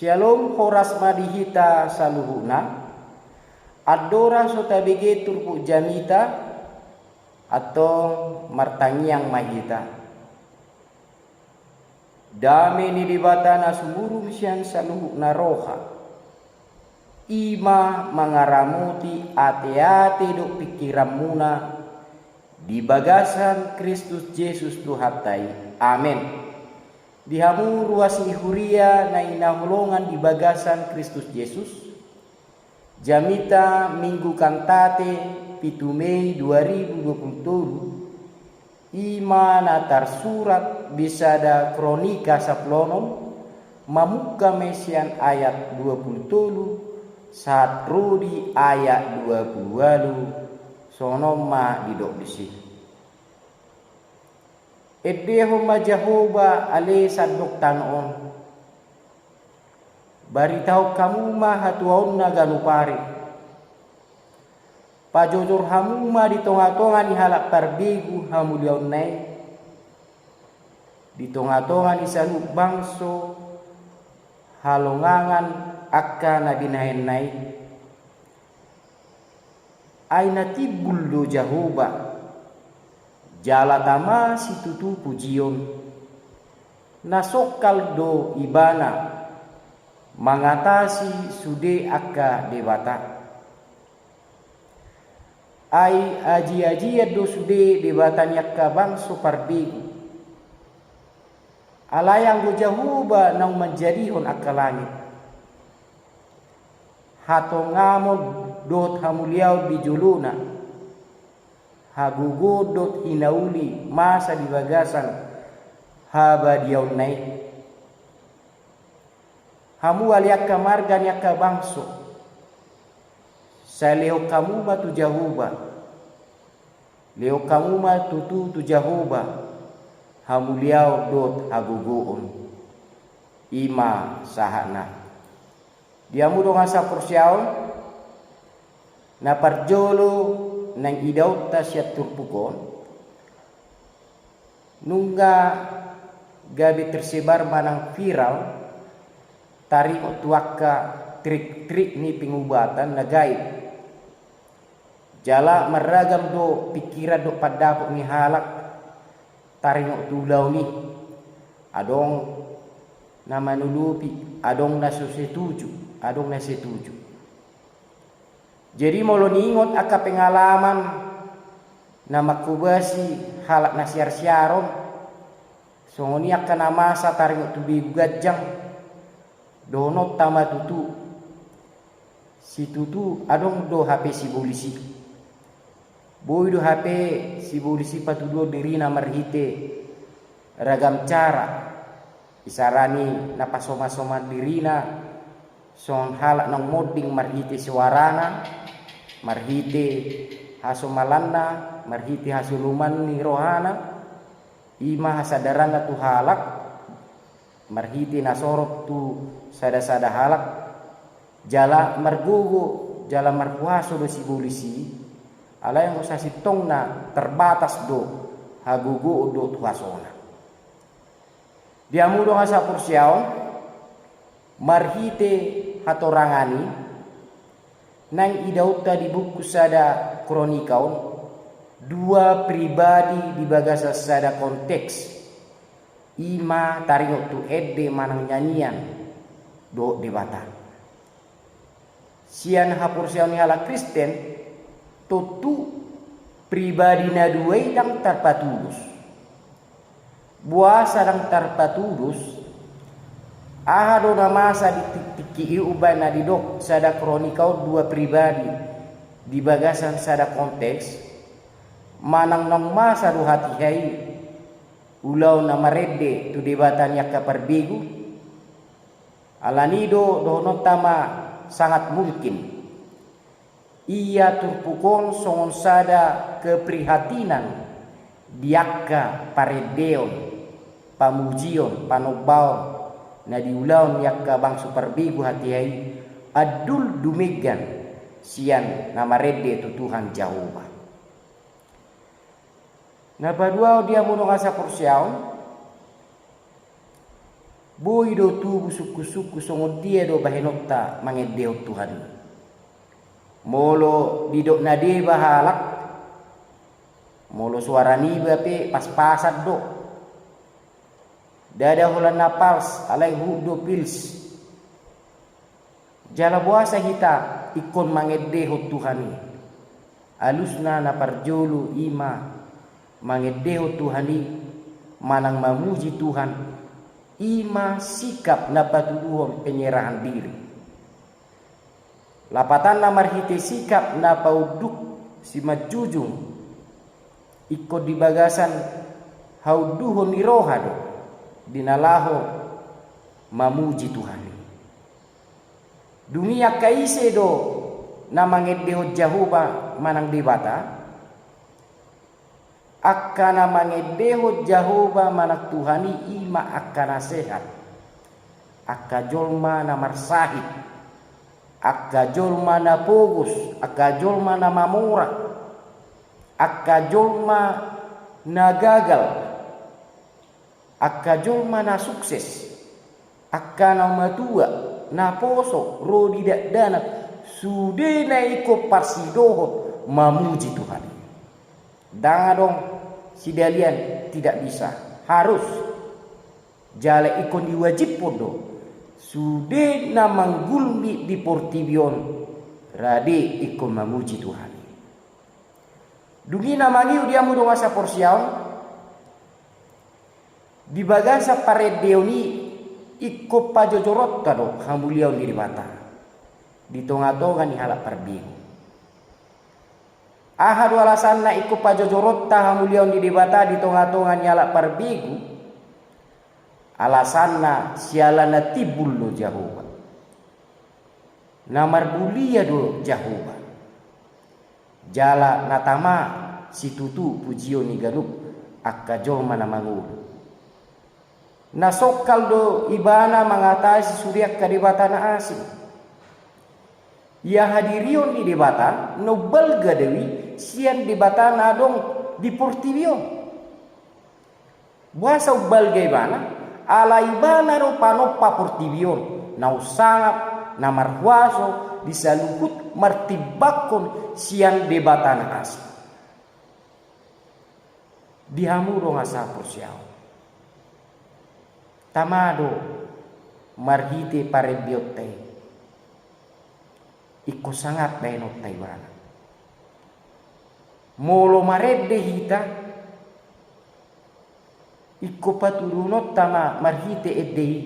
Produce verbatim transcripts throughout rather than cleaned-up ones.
Syalom, horas ma di hita saluhutna. Andorang so tabege turpuk jamita, antong martangiang ma hita. Dame ni Debata na sumurung sian saluhutna roha, i ma mangaramoti ateate dohot pingkiranmuna di bagasan Kristus Jesus Tuhanta i. Amen. Di hamu ruas ni huria na hinaholongan di bagasan Kristus Jesus, jamita Minggu Kantate, pitu Mei dua ribu dua puluh tolu, i ma na tarsurat di sada Kronika sampulu onom, mamungka ma sian ayat dua puluh tolu sahat ro di ayat dua puluh ualu. Songon on ma didok disi: Endehon ma Jahowa ale sandok tano on. Baritahon hamu ma hatuaonna ganup ari. Pajojor hamu ma di tongatonga ni halak parbegu hamuliaonna i, di tongatonga ni saluhut bangso halongangan angka na binahenna i. Ai na timbul do Jahowa, jala tama situtu pujion. Na songkal do Ibana mangatasi sude angka debata. Ai ajiajian do sude debata ni angka bangso parbegu. Alai anggo Jahowa naung manjadihon angka langit, hatongamon dohot hamuliaon di jolona, hagogoon dohot hinauli masa di bagasan habadiaonna i. Hamu ale angka marga ni angka bangso, sai lehon hamu ma tu Jahowa. Lehon hamu ma tutu tu Jahowa hamuliaon dohot hagogoon. I ma sahatna. Di hamu dongan saporseaon, na parjolo naeng idaonta sian turpuk on, nunga gabe tersebar manang viral taringot tu angka trik-trik ni pengobatan na gaib. Jala marragam do pingkiran dohot pandapot ni halak taringot tu ulaon i. Adong na manolopi, adong na so setuju, adong na setuju. Jadi molo niingot angka pengalaman na manghobasi halak na siarsiaron, songon i angka na masa taringot tu begu ganjang, dohononta ma tutu, situtu adong do hape sibolis i. Boi do hape sibolis i patuduhon dirina marhite ragam cara. Isarana na pasomasoman dirina songon halak naung monding marhite suarana, marhite hasomalanna, marhite hasoloman ni rohana, i ma hasadaranna tu halak, marhite na sorot tu sadasada halak, jala margogo, jala marhuaso do sibolis i, alai anggo sasintongna terbatas do hagogoon dohot huasona. Di hamu dongan saporseaon, marhite hatorangan i, naeng idaonta di buku sada Kronika on, dua pribadi di bagasan sada konteks, i ma taringot tu ende manang nianian dohot Debata. Sian haporseaon ni halak Kristen, tontu pribadi na dua i ndang tarpatulus. Boasa ndang tarpatulus? Aha do na masa di tingki i umbahen na didok sada Kronika on dua pribadi di bagasan sada konteks? Manang naung masa do hatiha i ulaon na marende tu Debata ni angka parbegu? Alani do dohononta ma sangat mungkin. Ia turpuk on songon sada keprihatinan di angka parendeon, pamujion, panombaon na diulaon ni angka bangso parbegu hatiha i, andul dumenggan sian na marende tu Tuhan Jahowa. Na paduahon di hamu dongan saporseaon, Boi do tubu sungkun-sungkun songon dia do bahenonta mangendehon Tuhan i. Molo didok na deba halak, molo soara niba pe pas-pasan do. Ndada holan na pals, alai huhut do pils. Jala boasa hita ingkon mangendehon Tuhan i? Alusna na parjolo i ma, mangendehon Tuhan i manang mamuji Tuhan, i ma sikap na patuduhon penyerahan diri. Lapatanna, marhite sikap na paunduk simanjujung, ingkon di bagasan haunduhon ni roha do di na laho mamuji Tuhan i. Dung i angka ise do na mangendehon Jahowa manang Debata? Angka na mangendehon Jahowa manang Tuhan i, i ma angka na sehat, angka jolma na marsahit, angka jolma na pogos, angka jolma na mamora, angka jolma na gagal, angka jolma na sukses, angka na matua, na poso, ro di dakdanak, sude na ingkon parsidohot mamuji Tuhan i. Ndang adong sidalian, tidak bisa, harus. Jala ingkon diwajibhon do sude na manggulmi di portibi on, rade ingkon mamuji Tuhan i. Dung i na mangihut di hamu dongan saporseaon, di bagasan parendeon i ingkon pajojoronta do hamuliaon ni Debata di tonga-tonga ni halak parbegu. Aha do alasanna ingkon pajojoronta hamuliaon ni Debata di tonga-tonga ni halak parbegu? Alasanna siala na timbul do Jahowa. Na marmulia do Jahowa. Jala na tama situtu pujion ni ganup angka jolma na mangolu. Na songkal do ibana mangatasi sude angka debata na asing. Ia hadirion ni Debata na umbalga do i sian debata na adong di portibi on. Boasa umbalga ibana? Ala ibana do panompa portibi on, na umsangap, na marhuaso di saluhut martimbangkon sian debata na asing. Di hamu dongan saporseaon, tama do marhite parendeonta i. Ingkon sangap bahenonta ibana. Molo marende hita, ingkon patuduhononta ma marhite ende i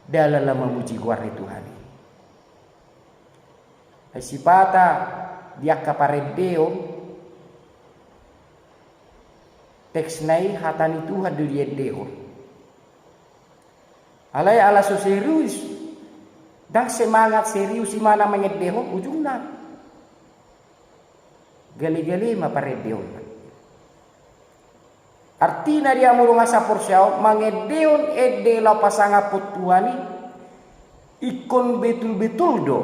dalan na mamuji goar ni Tuhan i. Ai sipata di angka parendeon, teksna i hata ni Tuhan do diendehon. Alai ala so serius, ndang semangat serius ibana mangendehon, ujungna gale-gale ma parendeonna. Artina di hamu dongan saporseaon, mangendehon ende laho pasangaphon Tuhan i, ingkon betul-betul do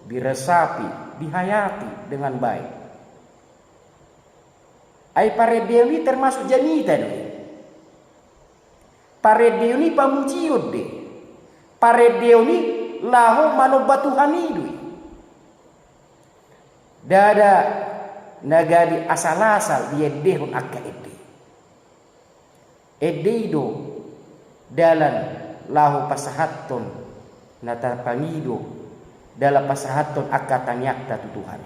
diresapi, dihayati dengan baik. Ai parendeon i termasuk jamita do i. Parendeon i pamujion do i. Parendeon i laho manomba Tuhan i do i. Ndada na gabe asal-asal diendehon angka ende. Ende i do dalan laho pasahathon na tapangido, dalan pasahathon angka tangiangta tu Tuhan.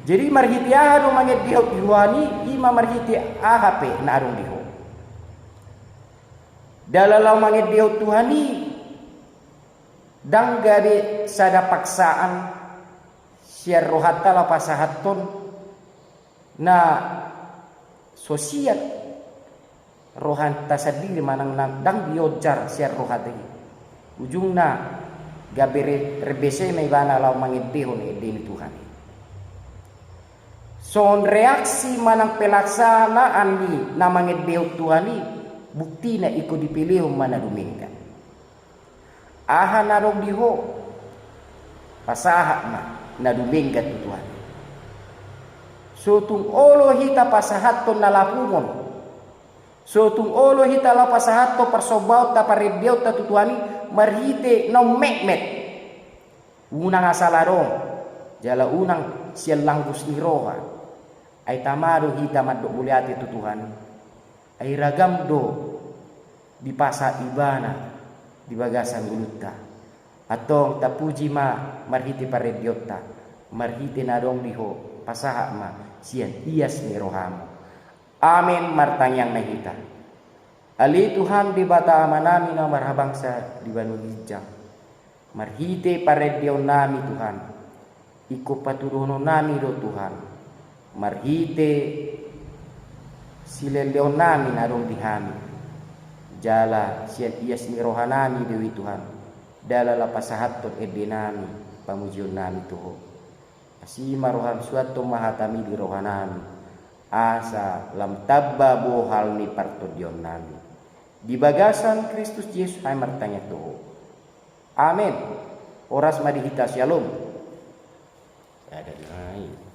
Jadi marhite aha do mangendehon Tuhan i? I ma marhite aha pe na adong di ho. Dalan laho mangendehon Tuhan i ndang gabe sada paksaan sian rohanta laho pasahathon na so sian rohanta sandiri manang na ndang dionjar sian rohanta i. Ujungna gabe re-, rebese ma ibana laho mangendehon ende ni Tuhan i. Songon reaksi manang pelaksanaan ni na mangendehon Tuhan i, buktina ingkon dipelehon ma na dumenggan. Aha na adong di ho, pasahat ma na dumenggan tu Tuhan. So tung olo hita pasahathon na lapungon, So tung olo hita laho pasahathon parsombaonta, parrendeonta tu Tuhan i marhite naung metmet. Unang asal adong, jala unang sian langgus ni roha. Ai tama do hita mandok mauliate tu Tuhan i. Ai ragam do dipasahat Ibana di bagasan ngolunta. Antong tapuji ma marhite parrendeonta, marhite na adong di Ho, pasahat ma sian ias ni roham. Amen. Martangiang ma hita. Ale Tuhan Debata Amanami na marhabangsa di banua ginjang, marhite parrendeonnami Tuhan, ingkon patuduhononnami do Tuhan, marhite silehonlehonnami na adong di hami, jala sian ias ni rohanami do i Tuhan, jala laho pasahathon endenami, pamujionnami tu Ho. Asi ma roham, suanhon ma hatami di rohanami, asa lam tamba bohal ni partondionnami. Di bagasan Kristus Jesus hami martangiang tu Ho. Amen. Horas ma di hita, syalom. Sada nai.